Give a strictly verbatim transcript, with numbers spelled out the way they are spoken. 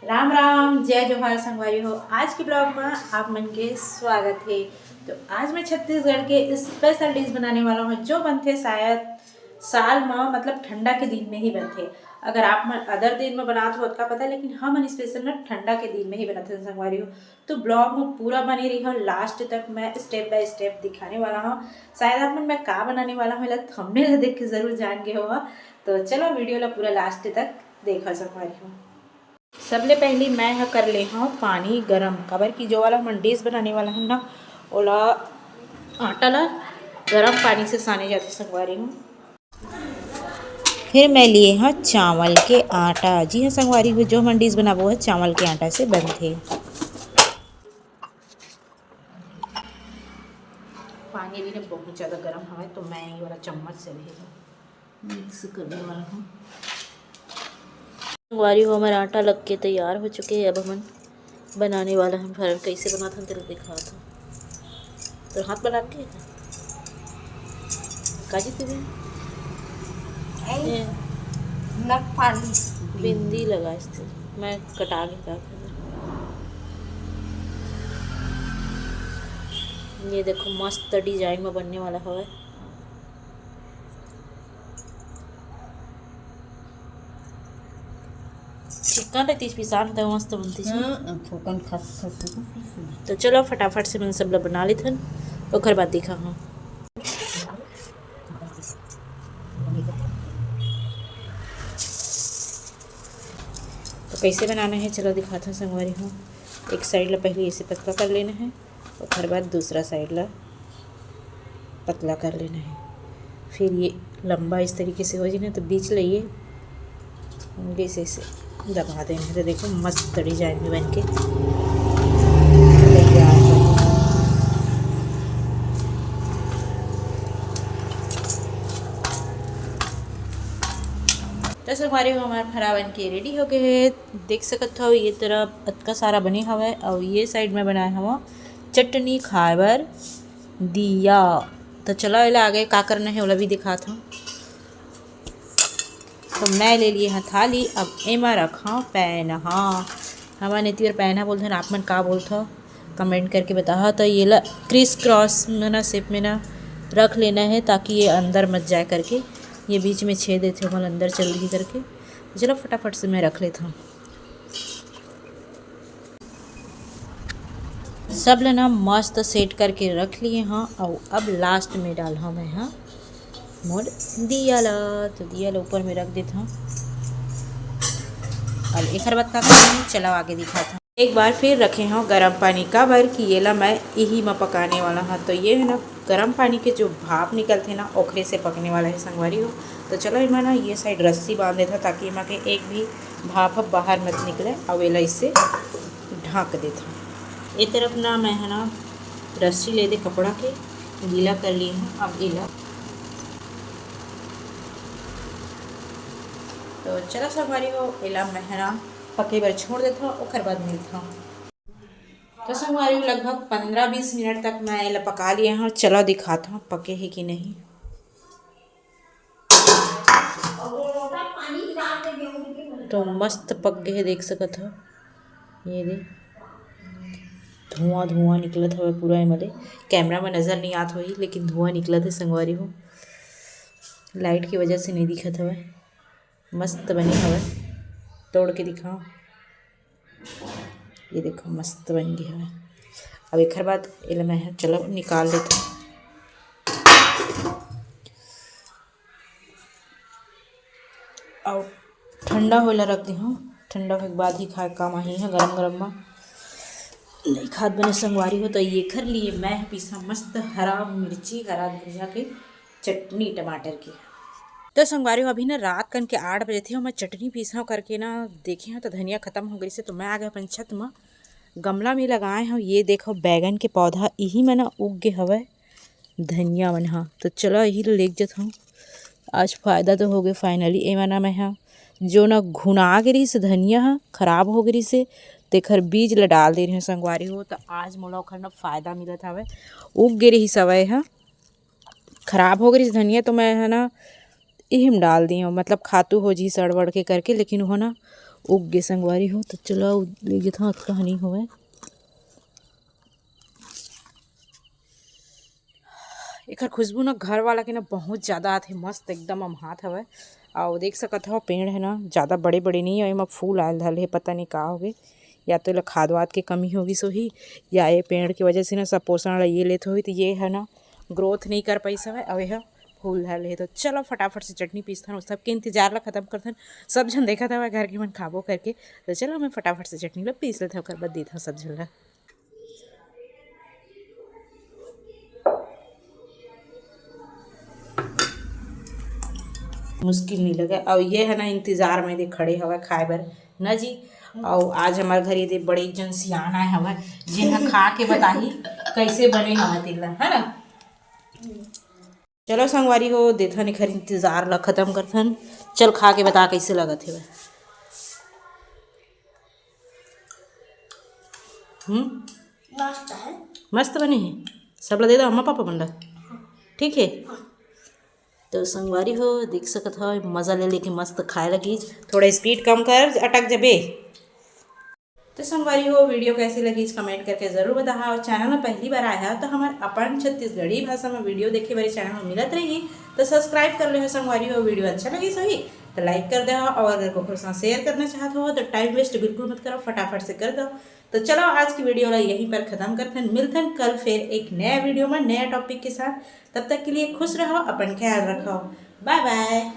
राम राम, जय जोहार संगवारी हो। आज के ब्लॉग में आप मन के स्वागत है। तो आज मैं छत्तीसगढ़ के स्पेशल डिश बनाने वाला हूँ, जो बनथे शायद साल में, मतलब ठंडा के दिन में ही बनथे। अगर आप मन अदर दिन में बनात हो, ओतका पता है, लेकिन हमन स्पेशल ना ठंडा के दिन में ही बनाते हैं संगवारी हो। तो ब्लॉग में पूरा बने रही हो लास्ट तक, मैं स्टेप बाय स्टेप दिखाने वाला हूँ। शायद आप मन मैं का बनाने वाला हूँ, एला थंबनेल देख के जरूर जान गए हो। तो चलो वीडियो ला पूरा लास्ट तक देखो संगवारी हो। सबले पहली मैं ह कर ले हूँ पानी गरम, काबर कि जो वाला हमन डिश बनाने वाला है ना, ओला आटा ला गरम पानी से साने जाते संगवारी हो। फिर मैं लिए हव चावल के आटा। जी हाँ संगवारी हो, जो हमन डिश बनाबो, वो चावल के आटा से बनथे। पानी अभी ना बहुत ज़्यादा गर्म हवय, तो मैं ये वाला चम्मच से भी मिक्स करने वाला हूँ। संगवारी हो, हमर आटा लग के तैयार हो चुके हैं। अब हमन बनाने वाला हन। फरन कैसे बनात हन, तेला दिखात हन। तो हाथ बना के काजी तेरे ए, नक पाली। बिंदी लगाइस ते, मैं कटा के का करूँ? ये देखो, मस्त डिजाइन में बनने वाला हवय। चिकन रहती, पिसान रहता, मस्त बनती। हाँ, थोकन खस खस। तो चलो, फटाफट से मैं सब ला बना लेथन, ओकर बाद दिखा हूँ। तो कैसे बनाना है, चलो दिखाता हूँ संगवारी हो। एक साइड ला पहले ऐसे पतला कर लेना है, ओकर बाद दूसरा साइड ला पतला कर लेना है। फिर ये लंबा इस तरीके से हो जाए ना, तो बीच ले ये उंगली से ऐसे दबा देना है। तो देखो, मस्त तड़ी जाएंगे बन के तैयार हो। तो संगवारी हो, हमार फरा बन के रेडी हो गए है। देख सकत हो, ये तरफ अतका सारा बने हवय, और ये साइड में बनाए हवं चटनी खाए बर दिया। तो चलो, एला आगे का करना है, ओला भी दिखात हूँ। तो मैं ले लिए हं थाली, अब एमा रखा पैनहा। हमन एती बर पैनहा बोलथन, आप मन का बोलथो, कमेंट करके बताओ। तो ये ला क्रिस क्रॉस में ना, शेप में ना रख लेना है, ताकि ये अंदर मत जाए करके। ये बीच में छेद देथे, ओमन अंदर चल दिही करके। चलो, फटाफट से मैं रख लेता हूँ। सब ल ना मस्त सेट करके रख लिए हं, अउ अब लास्ट में डालहूँ मैं ह मोर दिया ला। तो दिया ला ऊपर में रख देत हूँ। अब एकर बाद का करना है, चलो आगे दिखात हूँ। एक बार फिर रखे हूँ गरम पानी, काबर कि ये ला मैं इही में पकाने वाला हूँ। तो ये है ना, गरम पानी के जो भाप निकलथे ना, ओखरे से पकने वाला है संगवारी हो। तो चलो, एमा ना ये साइड रस्सी बांध देत हूँ, ताकि एमा के एक भी भाप ह बाहर मत निकले। अब एला इसे ढाँक देत हूँ। ए तरफ ना मैं ह ना रस्सी ले दे कपड़ा के, गीला कर ली हूँ। अब एला, तो चलो संगवारी हो, एला मैं ह ना पके बर छोड़ देत हूँ, ओकर बाद मिलत हूँ। तो संगवारी हो, लगभग पंद्रह बीस मिनट तक मैं एला पका लिए हूँ। चलो दिखात हूँ पके है कि नहीं। तो मस्त पक गए हे, देख सकत हो। ये दे, धुआं धुआं निकलत हवे पूरा एमा ले। कैमरा में नजर नहीं आत होही, लेकिन धुआं निकलत हे संगवारी हो, लाइट की वजह से नहीं दिखत हवे। मस्त बने हवे, तोड़ के दिखाओ। ये देखो, मस्त बन गए हवे। अब एकर बाद एला मैं ह, चलो निकाल लेथन। अउ ठंडा होए ला रख देहूँ, ठंडा होए के बाद ही खाए काम आही है, गरम गरम में नहीं खात बने संगवारी हो। तो एकर लिए मैं पीसा मस्त हरा मिर्ची, हरा धनिया के चटनी टमाटर के। तो संगवारी हो, अभी ना रात कन के आठ बजे थे, मैं चटनी पीसा करके ना देखे हूँ तो धनिया खत्म हो गई से, तो मैं आ गए अपन छत में, गमला में लगाए हूँ। ये देखो, बैगन के पौधा इही में ना उग गे हवय धनिया मन ह। तो चलो, यही ल लेके जत हूँ। आज फायदा तो हो गए finally। एमा ना मैं ह, जो ना घुना गे रहिस धनिया ह, खराब हो गे रहिस हे, तेखर बीज ल डाल दे रहे संगवारी हो। तो आज मोला ओखर ना फायदा मिलत हवय, उग गे रहिस हवय ह, खराब हो गे रहिस धनिया, तो मैं ह ना इही म डाल दिए हूँ, मतलब खातू हो जी सड़वड़ के करके, लेकिन वो ना उग गे संगवारी हो, तो चलो ले गे था, अतका हनी होवय। एकर खुशबू ना घर वाला के ना बहुत ज़्यादा आथे, मस्त एकदम अमहात हवय। अउ देख सकत हव पेड़ है ना, ज़्यादा बड़े बड़े नहीं है, एमा फूल आयल धल हे, पता नहीं का होगे, या तो एला खाद वाद के कमी होगी सोही, या ये पेड़ के वजह से ना सब पोषण ला ये लेत होही, तो ये है ना ग्रोथ नहीं कर पाइस हवय। अउ ये फूल धर ले, तो चलो फटाफट से चटनी पीसथन, उस सबके इंतजार ला खत्म करथन। सब झन देखत हवय घर के मन खाबो करके, तो चलो मैं फटाफट से चटनी ला पीस लेथव, ओकर बाद देथव सब झन ला। मुश्किल नहीं लगे। अउ ये है ना इंतजार में दे खड़े हवय खाए बर ना जी। अउ आज हमारे घर ये दे बड़े एक जन सियान आए हवय, जिन ह खा के बताही कैसे बने हवय तेला, है ना। चलो संगवारी हो, देथन एखर इंतजार ला खत्म करथन। चल खा के बता कैसे लगत हवय। हम्म, मस्त है। मस्त बने हे। सब ला दे दो अम्मा पापा मन ला। ठीक है। तो संगवारी हो, देख सकत हो, मज़ा ले लेके मस्त खाए लगी। थोड़ा स्पीड कम कर, अटक जबे। तो संगवारी हो, वीडियो कैसी लगी कमेंट करके ज़रूर बताहा। और चैनल में पहली बार आया हो तो हमारे अपन छत्तीसगढ़ी भाषा में वीडियो देखे वाले चैनल में मिलत रही, तो सब्सक्राइब कर ले हो संगवारी हो। वीडियो अच्छा लगी सही तो लाइक कर दे हो, और अगर कोई साथ शेयर करना चाहते हो तो टाइम वेस्ट बिल्कुल मत करो, फटाफट से कर दो। तो चलो आज की वीडियो ला यहीं पर ख़त्म करथन, मिलथन कल फिर एक नया वीडियो में नया टॉपिक के साथ। तब तक के लिए खुश रहो, अपन ख्याल रखो, बाय बाय।